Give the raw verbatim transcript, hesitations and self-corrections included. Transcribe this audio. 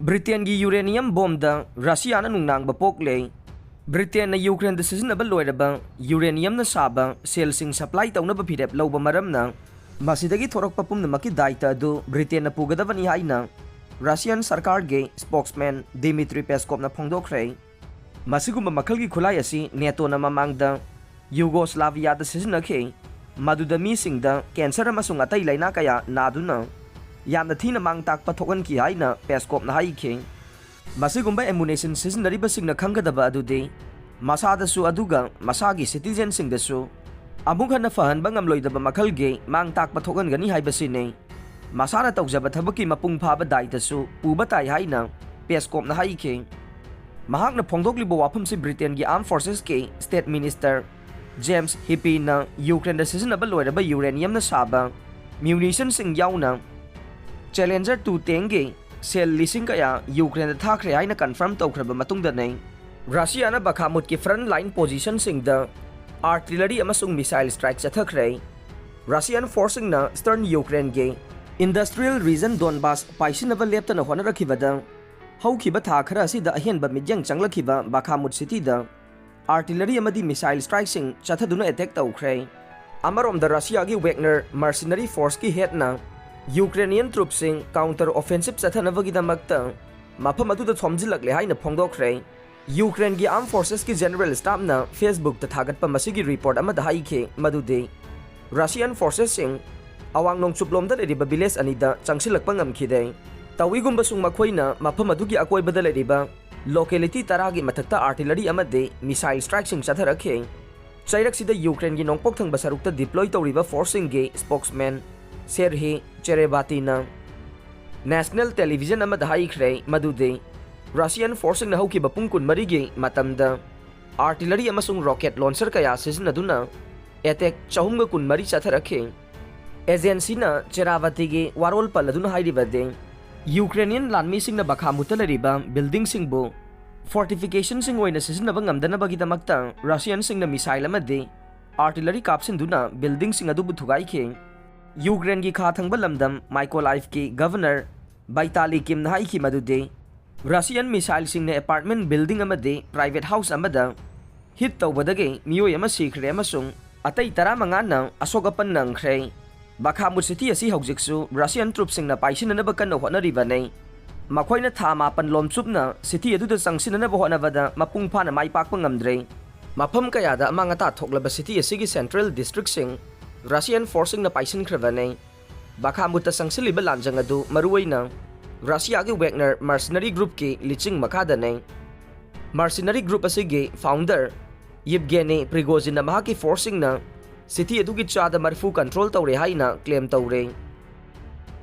ꯕ꯭ꯔꯤꯇꯦꯟꯒꯤ ꯌꯨꯔꯦꯅꯤꯌꯝ ꯕꯣꯝꯗ ꯔꯁꯤꯌꯥꯅ ꯅꯨꯡꯅꯥꯡꯕ ꯄꯣꯛꯂꯦ꯫ ꯕ꯭ꯔꯤꯇꯦꯟꯅ ꯌꯨꯀ꯭ꯔꯦꯟꯗ ꯁꯤꯖꯤꯟꯅꯕ ꯂꯣꯏꯔꯕ ꯌꯨꯔꯦꯅꯤꯌꯝꯅ ꯁꯥꯕ ꯁꯦꯜꯁꯤꯡ ꯁꯄ꯭ꯂꯥꯏ ꯇꯧꯅꯕ ꯐꯤꯔꯦꯞ ꯂꯧꯕ ꯃꯔꯝꯅ ꯃꯁꯤꯗꯒꯤ ꯊꯣꯔꯛꯄ ꯄꯨꯝꯅꯃꯛꯀꯤ ꯗꯥꯏꯇ ꯑꯗꯨ ꯕ꯭ꯔꯤꯇꯦꯟꯅ ꯄꯨꯒꯗꯕꯅꯤ ꯍꯥꯏꯅ ꯔꯁꯤꯌꯥꯟ ꯁꯔꯀꯥꯔꯒꯤ ꯁ꯭ꯄꯣꯛꯁꯃꯦꯟ ꯗꯤꯃꯤꯇ꯭ꯔꯤ ꯄꯦꯁꯀꯣꯞꯅ ꯐꯣꯡꯗꯣꯛꯈ꯭ꯔꯦ꯫ ꯃꯁꯤꯒꯨꯝꯕ ꯃꯈꯜꯒꯤ ꯈꯨꯠꯂꯥꯏ ꯑꯁꯤ ꯅꯦꯇꯣꯅ ꯃꯃꯥꯡꯗ ꯌꯨꯒꯣꯁꯂꯥꯚꯤꯌꯥꯗ ꯁꯤꯖꯤꯟꯅꯈꯤ, ꯃꯗꯨꯗ ꯃꯤꯁꯤꯡꯗ ꯀꯦꯟꯁꯔ ꯑꯃꯁꯨꯡ ꯑꯇꯩ ꯂꯥꯏꯅꯥ ꯀꯌꯥ ꯅꯥꯗꯨꯅ ꯌꯥꯝꯅ ꯊꯤꯅ ꯃꯥꯡ ꯇꯥꯛꯄ ꯊꯣꯛꯍꯟꯈꯤ ꯍꯥꯏꯅ ꯄꯦꯁꯀꯣꯞꯅ ꯍꯥꯏꯈꯤ꯫ ꯃꯁꯤꯒꯨꯝꯕ ꯑꯦꯃꯨꯅꯦꯁꯟ ꯁꯤꯖꯤꯟꯅꯔꯤꯕꯁꯤꯡꯅ ꯈꯪꯒꯗꯕ ꯑꯗꯨꯗꯤ ꯃꯁꯥꯗꯁꯨ ꯑꯗꯨꯒ ꯃꯁꯥꯒꯤ ꯁꯤꯇꯤꯖꯦꯟꯁꯤꯡꯗꯁꯨ ꯑꯃꯨꯛ ꯍꯟꯅ ꯐꯍꯟꯕ ꯉꯝꯂꯣꯏꯗꯕ ꯃꯈꯜꯒꯤ ꯃꯥꯡ ꯇꯥꯛꯄ ꯊꯣꯛꯍꯟꯒꯅꯤ ꯍꯥꯏꯕꯁꯤꯅꯤ꯫ ꯃꯁꯥꯅ ꯇꯧꯖꯕ ꯊꯕꯛꯀꯤ ꯃꯄꯨꯡ ꯐꯥꯕ ꯗꯥꯏꯇꯁꯨ ꯄꯨꯕ ꯇꯥꯏ ꯍꯥꯏꯅ ꯄꯦꯁꯀꯣꯞꯅ ꯍꯥꯏꯈꯤ꯫ ꯃꯍꯥꯛꯅ ꯐꯣꯡꯗꯣꯛꯂꯤꯕ ꯋꯥꯐꯝꯁꯤ ꯕ꯭ꯔꯤꯇꯦꯟꯒꯤ ꯑꯥꯔꯝ ꯐꯣꯔꯁꯦꯁꯀꯤ ꯁ꯭ꯇꯦꯠ ꯃꯤꯅꯤꯁꯇꯔ ꯖꯦꯝꯁ ꯍꯤꯄꯤꯅ ꯌꯨꯀ꯭ꯔꯦꯟꯗ ꯁꯤꯖꯤꯟꯅꯕ ꯂꯣꯏꯔꯕ ꯌꯨꯔꯦꯅꯤꯌꯝꯅ ꯁꯥꯕ ꯃ꯭ꯌꯨꯅꯤꯁꯟꯁꯤꯡ ꯌꯥꯎꯅ ꯆꯦꯂꯦꯟꯖꯔ ꯇꯨ ꯇꯦꯡꯒꯤ ꯁꯦꯜ ꯂꯤꯁꯤꯡ ꯀꯌꯥ ꯌꯨꯀ꯭ꯔꯦꯟꯗ ꯊꯥꯈ꯭ꯔꯦ ꯍꯥꯏꯅ ꯀꯟꯐꯥꯔꯝ ꯇꯧꯈ꯭ꯔꯕ ꯃꯇꯨꯡꯗꯅꯤ꯫ ꯔꯁꯤꯌꯥꯅ ꯕꯈꯥꯃꯨꯠꯀꯤ ꯐ꯭ꯔꯟꯠ ꯂꯥꯏꯟ ꯄꯣꯖꯤꯁꯟꯁꯤꯡꯗ ꯑꯥꯔꯇꯤꯂꯔꯤ ꯑꯃꯁꯨꯡ ꯃꯤꯁꯥꯏꯜ ꯁ꯭ꯇ꯭ꯔꯥꯏꯛ ꯆꯠꯊꯈ꯭ꯔꯦ꯫ ꯔꯁꯤꯌꯥꯟ ꯐꯣꯔꯁꯁꯤꯡꯅ ꯏꯁꯇꯔꯟ ꯌꯨꯀ꯭ꯔꯦꯟꯒꯤ ꯏꯟꯗꯁꯇ꯭ꯔꯤꯌꯦꯜ ꯔꯤꯖꯟ ꯗꯣꯟꯕꯥꯁ ꯄꯥꯏꯁꯤꯟꯅꯕ ꯂꯦꯞꯇꯅ ꯍꯣꯠꯅꯔꯛꯈꯤꯕꯗ ꯍꯧꯈꯤꯕ ꯊꯥ ꯈꯔ ꯑꯁꯤꯗ ꯑꯍꯦꯟꯕ ꯃꯤꯠꯌꯦꯡ ꯆꯪꯂꯛꯈꯤꯕ ꯕꯈꯥꯃꯨꯠ ꯁꯤꯇꯤꯗ ꯑꯥꯔꯇꯤꯂꯔꯤ ꯑꯃꯗꯤ ꯃꯤꯁꯥꯏꯜ ꯁ꯭ꯇ꯭ꯔꯥꯏꯛꯁꯤꯡ ꯆꯠꯊꯗꯨꯅ ꯑꯦꯇꯦꯛ ꯇꯧꯈ꯭ꯔꯦ꯫ ꯑꯃꯔꯣꯝꯗ ꯔꯁꯤꯌꯥꯒꯤ ꯋꯦꯒꯅꯔ ꯃꯔꯁꯤꯅꯔꯤ ꯐꯣꯔꯁꯀꯤ ꯍꯦꯗꯅ ꯌꯨꯀ꯭ꯔꯦꯅꯤꯌꯟ ꯇ꯭ꯔꯨꯞꯁꯤꯡ ꯀꯥꯎꯟꯇꯔ ꯑꯣꯐꯦꯟꯁꯤꯞ ꯆꯠꯊꯅꯕꯒꯤꯗꯃꯛꯇ ꯃꯐꯝ ꯑꯗꯨꯗ ꯊꯣꯝꯖꯤꯜꯂꯛꯂꯦ ꯍꯥꯏꯅ ꯐꯣꯡꯗꯣꯛꯈ꯭ꯔꯦ꯫ ꯌꯨꯀ꯭ꯔꯦꯟꯒꯤ ꯑꯥꯔꯝ ꯐꯣꯔꯁꯦꯁꯀꯤ ꯖꯦꯅꯔꯦꯜ ꯁ꯭ꯇꯥꯐꯅ ꯐꯦꯁꯕꯨꯛꯇ ꯊꯥꯒꯠꯄ ꯃꯁꯤꯒꯤ ꯔꯤꯄꯣꯔꯠ ꯑꯃꯗ ꯍꯥꯏꯈꯤ ꯃꯗꯨꯗꯤ ꯔꯁꯤꯌꯟ ꯐꯣꯔꯁꯦꯁꯁꯤꯡ ꯑꯋꯥꯡ ꯅꯣꯡꯆꯨꯞꯂꯣꯝꯗ ꯂꯩꯔꯤꯕ ꯚꯤꯂꯦꯖ ꯑꯅꯤꯗ ꯆꯪꯁꯤꯜꯂꯛꯄ ꯉꯝꯈꯤꯗꯦ꯫ ꯇꯧꯏꯒꯨꯝꯕꯁꯨꯡ ꯃꯈꯣꯏꯅ ꯃꯐꯝ ꯑꯗꯨꯒꯤ ꯑꯀꯣꯏꯕꯗ ꯂꯩꯔꯤꯕ ꯂꯣꯀꯦꯂꯤꯇꯤ ꯇꯔꯥꯒꯤ ꯃꯊꯛꯇ ꯑꯥꯔꯇꯤꯂꯔꯤ ꯑꯃꯗꯤ ꯃꯤꯁꯥꯏꯜ ꯁ꯭ꯇ꯭ꯔꯥꯏꯛꯁꯤꯡ ꯆꯠꯊꯔꯛꯈꯤ꯫ ꯆꯩꯔꯛꯁꯤꯗ ꯌꯨꯀ꯭ꯔꯦꯟꯒꯤ ꯅꯣꯡꯄꯣꯛ ꯊꯪꯕ ꯁꯔꯨꯛꯇ ꯗꯤꯄ꯭ꯂꯣꯏ ꯇꯧꯔꯤꯕ ꯐꯣꯔꯁꯁꯤꯡꯒꯤ ꯁ꯭ꯄꯣꯛꯁꯃꯦꯟ ꯁꯦꯔꯍꯤ ꯆꯦꯔꯦꯕꯥꯇꯤꯅ ꯅꯦꯁꯅꯦꯜ ꯇꯦꯂꯤꯚꯤꯖꯟ ꯑꯃꯗ ꯍꯥꯏꯈ꯭ꯔꯦ ꯃꯗꯨꯗꯤ ꯔꯁꯤꯌꯟ ꯐꯣꯔꯁꯁꯤꯡꯅ ꯍꯧꯈꯤꯕ ꯄꯨꯡ ꯀꯨꯟꯃꯔꯤꯒꯤ ꯃꯇꯝꯗ ꯑꯥꯔꯇꯤꯂꯔꯤ ꯑꯃꯁꯨꯡ ꯔꯣꯀꯦꯠ ꯂꯣꯟꯆꯔ ꯀꯌꯥ ꯁꯤꯖꯤꯟꯅꯗꯨꯅ ꯑꯦꯇꯦꯛ ꯆꯍꯨꯝꯒ ꯀꯨꯟꯃꯔꯤ ꯆꯠꯊꯔꯛꯈꯤ꯫ ꯑꯦꯖꯦꯟꯁꯤꯅ ꯆꯦꯔꯥꯕꯇꯤꯒꯤ ꯋꯥꯔꯣꯜ ꯄꯜꯂꯗꯨꯅ ꯍꯥꯏꯔꯤꯕꯗꯤ, ꯌꯨꯀ꯭ꯔꯦꯅꯤꯌꯟ ꯂꯥꯟꯃꯤꯁꯤꯡꯅ ꯕꯈꯥꯃꯨꯠꯇ ꯂꯩꯔꯤꯕ ꯕꯤꯜꯗꯤꯡꯁꯤꯡꯕꯨ ꯐꯣꯔꯇꯤꯐꯤꯀꯦꯁꯟꯁꯤꯡ ꯑꯣꯏꯅ ꯁꯤꯖꯤꯟꯅꯕ ꯉꯝꯗꯅꯕꯒꯤꯗꯃꯛꯇ ꯔꯁꯤꯌꯟꯁꯤꯡꯅ ꯃꯤꯁꯥꯏꯜ ꯑꯃꯗꯤ ꯑꯥꯔꯇꯤꯂꯔꯤ ꯀꯥꯞꯁꯤꯟꯗꯨꯅ ꯕꯤꯜꯗꯤꯡꯁꯤꯡ ꯑꯗꯨꯕꯨ ꯊꯨꯒꯥꯏꯈꯤ꯫ ꯌꯨꯀ꯭ꯔꯦꯟꯒꯤ ꯈꯥ ꯊꯪꯕ ꯂꯝꯗꯝ ꯃꯥꯏꯀꯣꯂꯥꯏꯐꯀꯤ ꯒꯚꯔꯅꯔ ꯚꯥꯏꯇꯥꯂꯤ ꯀꯤꯝꯅ ꯍꯥꯏꯈꯤ ꯃꯗꯨꯗꯤ ꯔꯁꯤꯌꯥꯟ ꯃꯤꯁꯥꯏꯜꯁꯤꯡꯅ ꯑꯦꯄꯥꯔꯠꯃꯦꯟ ꯕꯤꯜꯗꯤꯡ ꯑꯃꯗꯤ ꯄ꯭ꯔꯥꯏꯚꯦꯠ ꯍꯥꯎꯁ ꯑꯃꯗ ꯍꯤꯠ ꯇꯧꯕꯗꯒꯤ ꯃꯤꯑꯣꯏ ꯑꯃ ꯁꯤꯈ꯭ꯔꯦ ꯑꯃꯁꯨꯡ ꯑꯇꯩ ꯇꯔꯥꯃꯉꯥꯅ ꯑꯁꯣꯛ ꯑꯄꯟ ꯅꯪꯈ꯭ꯔꯦ꯫ ꯕꯈꯥꯃꯨꯠ ꯁꯤꯇꯤ ꯑꯁꯤ ꯍꯧꯖꯤꯛꯁꯨ ꯔꯁꯤꯌꯥꯟ ꯇ꯭ꯔꯨꯞꯁꯤꯡꯅ ꯄꯥꯏꯁꯤꯟꯅꯅꯕ ꯀꯟꯅ ꯍꯣꯠꯅꯔꯤꯕꯅꯤ꯫ ꯃꯈꯣꯏꯅ ꯊꯥ ꯃꯥꯄꯟ ꯂꯣꯝꯆꯨꯞꯅ ꯁꯤꯇꯤ ꯑꯗꯨꯗ ꯆꯪꯁꯤꯟꯅꯅꯕ ꯍꯣꯠꯅꯕꯗ ꯃꯄꯨꯡ ꯐꯥꯅ ꯃꯥꯏ ꯄꯥꯛꯄ ꯉꯝꯗ꯭ꯔꯦ꯫ ꯃꯐꯝ ꯀꯌꯥꯗ ꯑꯃꯥꯡ ꯑꯇꯥ ꯊꯣꯛꯂꯕ ꯁꯤꯇꯤ ꯑꯁꯤꯒꯤ ꯁꯦꯟꯇ꯭ꯔꯦꯜ ꯗꯤꯁꯇ꯭ꯔꯤꯛꯁꯤꯡ ꯔꯁꯤꯌꯥꯟ ꯐꯣꯔꯁꯁꯤꯡꯅ ꯄꯥꯏꯁꯤꯟꯈ꯭ꯔꯕꯅꯤ꯫ ꯕꯈꯥꯃꯨꯠꯇ ꯆꯪꯁꯤꯜꯂꯤꯕ ꯂꯥꯟꯖꯪ ꯑꯗꯨ ꯃꯔꯨꯑꯣꯏꯅ ꯔꯁꯤꯌꯥꯒꯤ ꯋꯦꯒꯅꯔ ꯃꯔꯁꯤꯅꯔꯤ ꯒ꯭ꯔꯨꯞꯀꯤ ꯂꯤꯆꯤꯡ ꯃꯈꯥꯗꯅꯤ꯫ ꯃꯔꯁꯤꯅꯔꯤ ꯒ꯭ꯔꯨꯞ ꯑꯁꯤꯒꯤ ꯐꯥꯎꯟꯗꯔ ꯌꯦꯚꯒꯦꯅꯤ ꯄ꯭ꯔꯤꯒꯣꯖꯤꯟꯅ ꯃꯍꯥꯛꯀꯤ ꯐꯣꯔꯁꯁꯤꯡꯅ ꯁꯤꯇꯤ ꯑꯗꯨꯒꯤ ꯆꯥꯗ ꯃꯔꯤꯐꯨ ꯀꯟꯇ꯭ꯔꯣꯜ ꯇꯧꯔꯦ ꯍꯥꯏꯅ ꯀ꯭ꯂꯦꯝ ꯇꯧꯔꯦ꯫